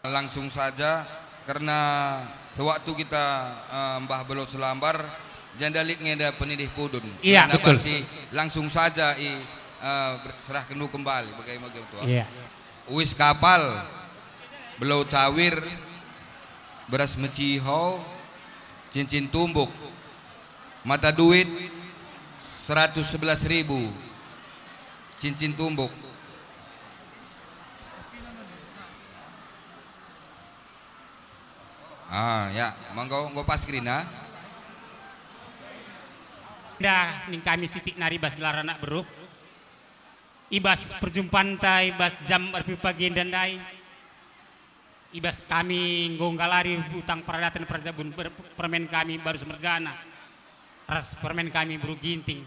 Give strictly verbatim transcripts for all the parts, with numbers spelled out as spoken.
Langsung saja, karena sewaktu kita, eh, Mbah Belo Selambar, jenda lit ngenda penidih pudun. Iya, karena betul. Banci langsung saja i, eh, ber-, serahken dulu kembali, bagaimana, bagaimana, Tuan? Iya. Uis kapal, belo cawir, beras meciho, cincin tumbuk, mata duit seratus sebelas ribu, cincin tumbuk. Ah, ya, monggo, enggo pas kerina. Enda ning kami sitik nari bas gelar anak beru. I bas perjumpanta, i bas jam erpi pagi enda ndai, i bas kami enggo nggalari utang peradaten perjabun ber-, permen kami Barus mergana, ras permen kami Beru Ginting.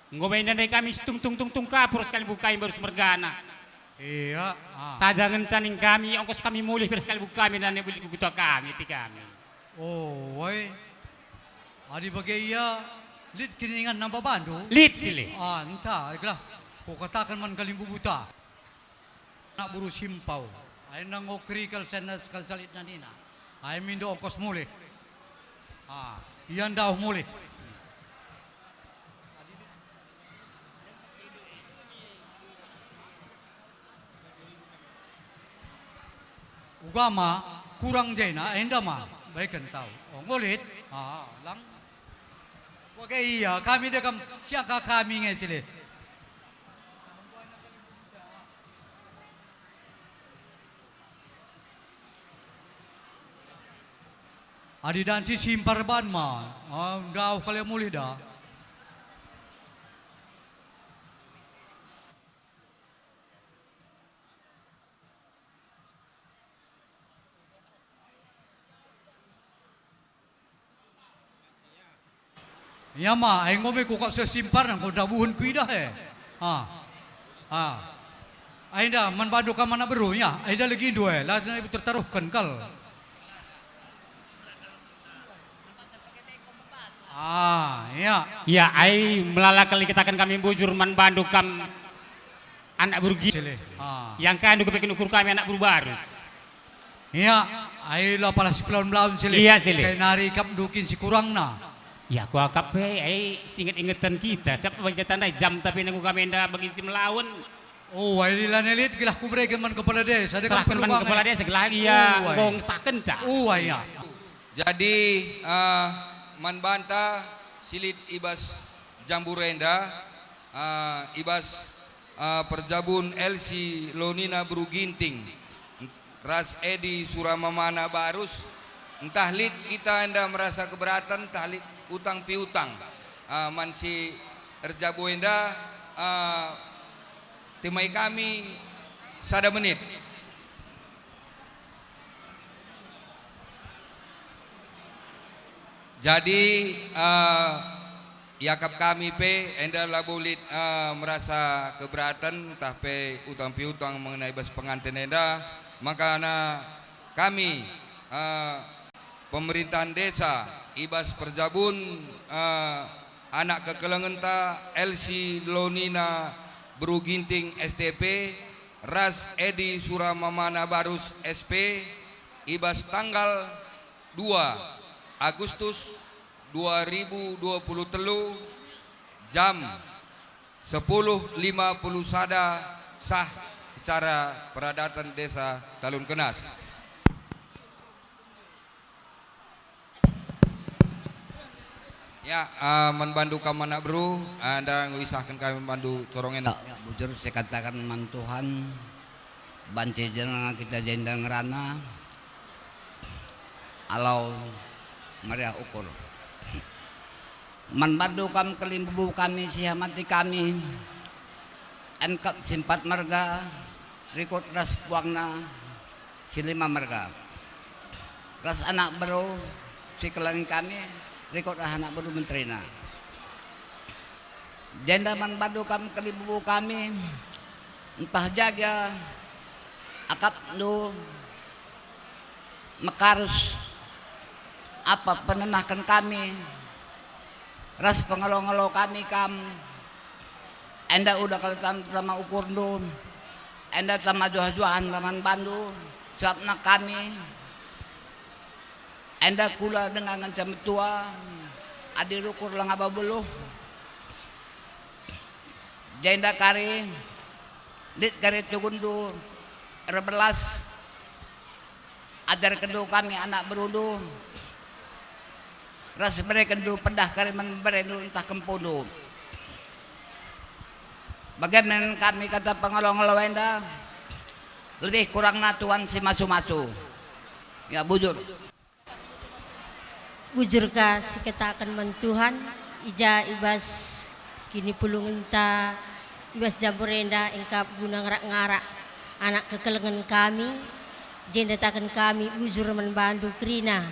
Enggo enda ndai kami situng tung tung tung kapur sekali bukai Barus mergana. Iya, ah. Saja ngenca ning kami, ongkos kami mulih ber sekali bukai, dan bulit kuta kami, ti kami. Oh, woi. Adi bage ia, lit kin ingan namba bandu? Lit, silih. Ah, ntah, gelah kukataken man kalimbubuta. Anak beru Simpau. Ai nanggo kerikal sena sekali salit nanina. Ai mindo ongkos mulih. Ah, ia ndauh mulih. Uga ma, kurang jena, enda ma, baiken tau. Oh, enggo lit? Ah, lang. Wage ia, kami dekam, siaka kami nge cile. Adi danci simpar ban ma, ah, ndauh kal ia mulih da. Ia ma, ai enggo me kukap seh simpar, enggo ndabuhen kuidah e. Ha. Ha. Ai enda man bandu kam anak beru, ia. Ai enda legindu e, la tertaruhken kal. Ah, ia. Ia, ai melala kal ikataken kami bujur man bandu kam anak beru Gi-, Silih. Ah. Yang kandu kepeken ukur kami anak beru Barus. Ia, ai la pala sipelaun-pelaun, Silih. Ia, Silih. Kai nari ikapndu kin si kurangna. Ia, kuakap pe, ai singet-ingeten kita. Siap bagi kita ndai jam tapi nunggu kami enda bagi si melaun. Oh, ai lila nelit gelah kubereken man kepala desa. Dekam serahken perlu man kepala desa, gelah ia. Oh, ai. Enggo ngesahkenca. Oh, ai, ia. Jadi, eh, man banta si lit i bas Jambur enda, eh, i bas, eh, perjabun L C Lonina Beru Ginting ras Edi Suramamana Barus, ntah lit kita enda merasa keberatan, ntah lit utang piutang, eh, man si erjabu enda, eh, temai kami sada menit. Jadi, eh, iakap kami pe enda labo lit, eh, merasa keberatan ntah pe utang piutang mengenai bas penganten enda, makana kami, eh, pemerintahan desa i bas perjabun, eh, anak kekelengenta L C Lonina Beru Ginting S T P ras Edi Suramamana Barus S P i bas tanggal dua Agustus dua ribu dua puluh telu jam sepuluh lima puluh sada sah secara peradaten Desa Talun Kenas. Ya, ah, man bandu kam anak beru, ah, enda enggo isahken kami man bandu corong enda. Ya, bujur saya katakan man Tuhan, banci jenenga kita jenda ngerana, alau meriah ukur. Man bandu kam kalimbubu kami si hamati kami, engkap simpat merga, rikut ras puangna si lima merga, ras anak beru si kelengi kami, rikut ras anak beru menterina. Jenda man bandu kam kalimbubu kami, ntah jaga akapndu mekarus apa penenahken kami ras pengelo-ngelo kami kam, enda uda kal tam-, tama ukurndu, enda tama juah-juahen man bandu, Sabapna kami enda kula denga ngenca metua, adi rukur langa beluh. Jenda kari, lit kari tugunndu erbelas, ajarkenndu kami anak berundu, ras berekenndu pedah kari man berendu ntah kempundu. Bage me kami kata pengalo-ngalo enda, lebih kurangna Tuhan si masu-masu. Ya, bujur. Bujur ka sikataken man Tuhan, i ja i bas kinipulungenta, i bas Jambor enda engkap guna ngarak-ngarak anak kekelengen kami, jenda taken kami bujur man bandu kerina.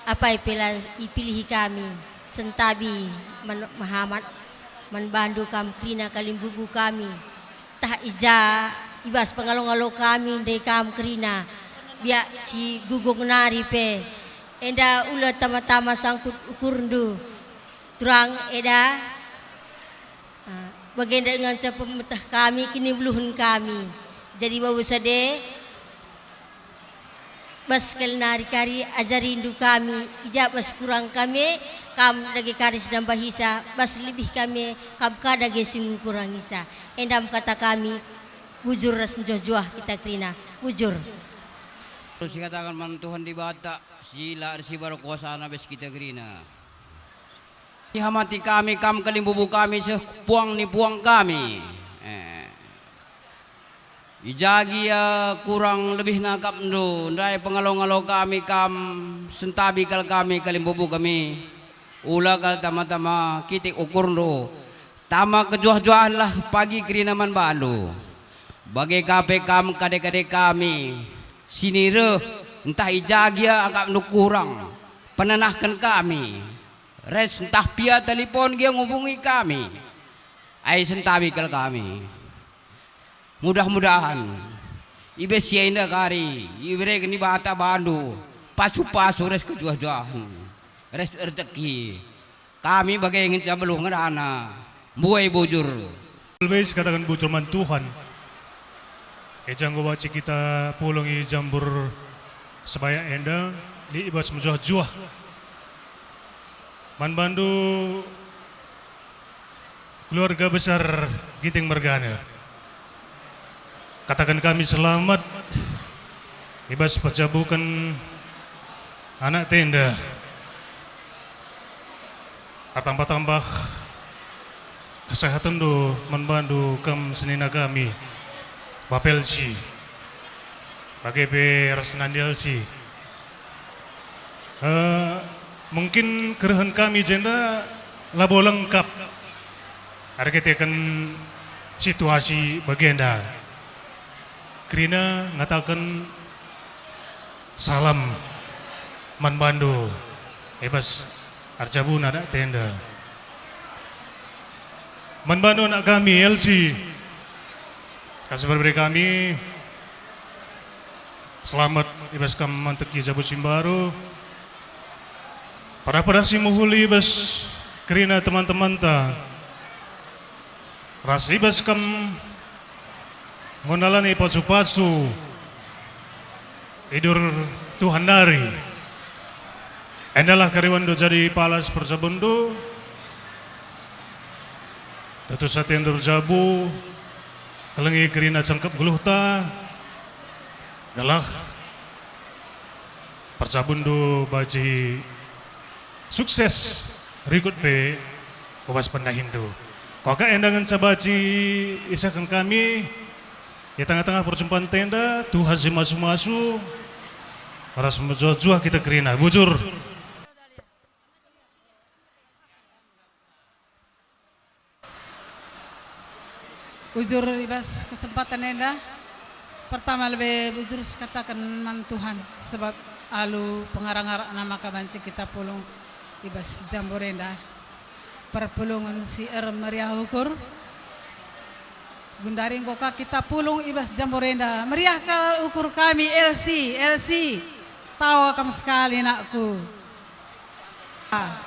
Apai pe la ipilihi kami, sentabi man mehamat man bandu kam kerina kalimbubu kami. Tah i ja, i bas pengalo-ngalo kami ndai kam kerina, biak si guguk nari pe. Enda ula tama-tama sangkut ukurndu. Turang eda, ah, bagenda ngenca pemeteh kami, kinibeluhen kami. Jadi babo sade, bas kal nari kari ajarindu kami, i ja bas kurang kami, kam dage kari si nambahisa, bas lebih kami, kam ka dage si ngukurangisa. Enda me kata kami, bujur ras mejuah-juah kita kerina. Bujur. Terus sikataken man Tuhan Dibata, si la ersibar kuasana bas kita kerina. Ihamati kami kam kalimbubu kami seh puang ni puang kami. Eh. I ja gia kurang lebihna akapndu, ndai pengalo-ngalo kami kam, sentabi kal kami kalimbubu kami. Ula kal tama-tama kitik ukurndu, tama kejuah-juahenlah pagi kerina man bandu. Bage ka pe kam kade-kade kami, si ni reh ntah i ja gia akapndu kurang, penenahken kami. Res ntah pia telepon gia ngubungi kami. Ai sentabi kal kami. Mudah-mudahan i bas si enda kari ibereken Dibata bandu pasu-pasu ras kejuah-juahen ras erteki. Kami bage ngenca beluh ngerana, mbuai bujur. Always kataken bujur man Tuhan. E ja enggo banci kita pulung i Jambor Sebaya enda, lit i bas mejuah-juah. Man bandu keluarga besar Ginting mergana, kataken kami selamat i bas pejabuken anak tenda. Ertambah-tambah kesehatenndu man bandu kam senina kami, Bapa Elsi, bage pe ras Nandi Elsi. Eh, mungkin kerehen kami jenda labo lengkap erkiteken situasi bagenda. Kerina ngataken salam man bandu, i bas erjabuna anak tenda. Man bandu anak kami, Elsi, kasih berberi kami, selamat i bas kam manteki jabu si mbaru. Pada-pada si mehuli i bas kerina teman-temanta, ras i bas kam nggo ndalani pasu-pasu idur Tuhan nari. Endalah kariwenndu jadi palas perjabunndu. Tutus atendu erjabu, kelengi kerina sengkep geluhta, gelah perjabunndu banci sukses rikut pe ku bas pendahinndu. Kuakap enda ngenca banci isehken kami i tengah-tengah perjumpanta enda, Tuhan si masu-masu ras mejuah-juah kita kerina. Bujur. Bujur i bas kesempatan enda, pertama lebe bujur sikataken man Tuhan, sebab alu pengarak-ngarakna maka banci kita pulung i bas Jambor enda. Perpulungen si ermeriah ukur, gundari enggo ka kita pulung i bas Jambor enda. Meriah kal ukur kami, Elsi, Elsi, tawa kam sekali, nakku. Ah,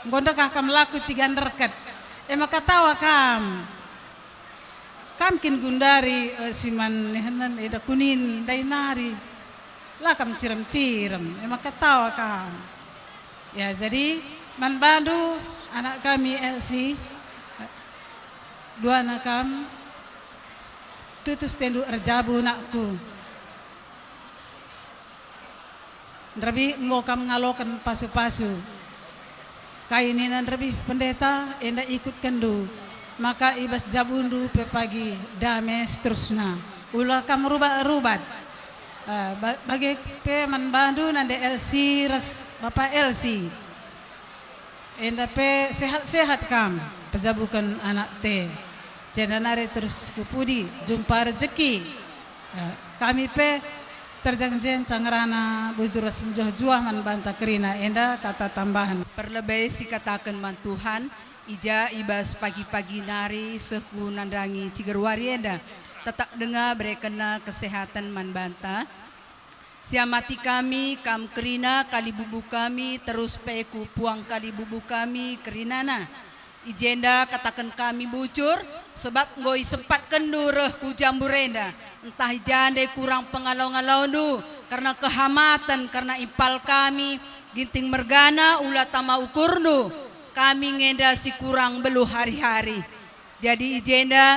enggo ndekah kam laku tiga nderket, e maka tawa kam. Kam kin gundari, eh, si man nehenen eda kunin ndai nari. La kam cirem-cirem, emang ketawa kam. Ya, jadi man bandu anak kami Elsie, duana kam tutus tendu erjabu nakku. Nderbih enggo kam ngaloken pasu-pasu. Kai nina nderbih pendeta, enda ikutkenndu, maka i bas jabundu pe pagi dame seterusna. Ula kam rubat-rubat. Eh, ba-, bage pe man bandu nande Elsie ras Bapa Elsie. Enda pe sehat-sehat kam, pejabuken anak te. Jenda nari terus ku pudi, jumpa rejeki. Eh, kami pe terjeng-jeng ngerana bujur ras mejuah-juah man banta kerina enda kata tambahen. Perlebe sikataken man Tuhan, i ja i bas pagi-pagi nari seh ku nandangi ciger wari enda, tetap denga berekenNa kesehaten man banta. Siamati kami, kam kerina kalibubu kami, terus pe ku puang kalibubu kami kerinana. I jenda kataken kami bujur, sebab enggo isempatkenndu reh ku jambur enda. Ntah i ja ndai kurang pengalo-ngalondu, kerna kehamaten, kerna impal kami, ginting mergana ula tama ukurndu, kami ngenda si kurang beluh hari-hari. Jadi i jenda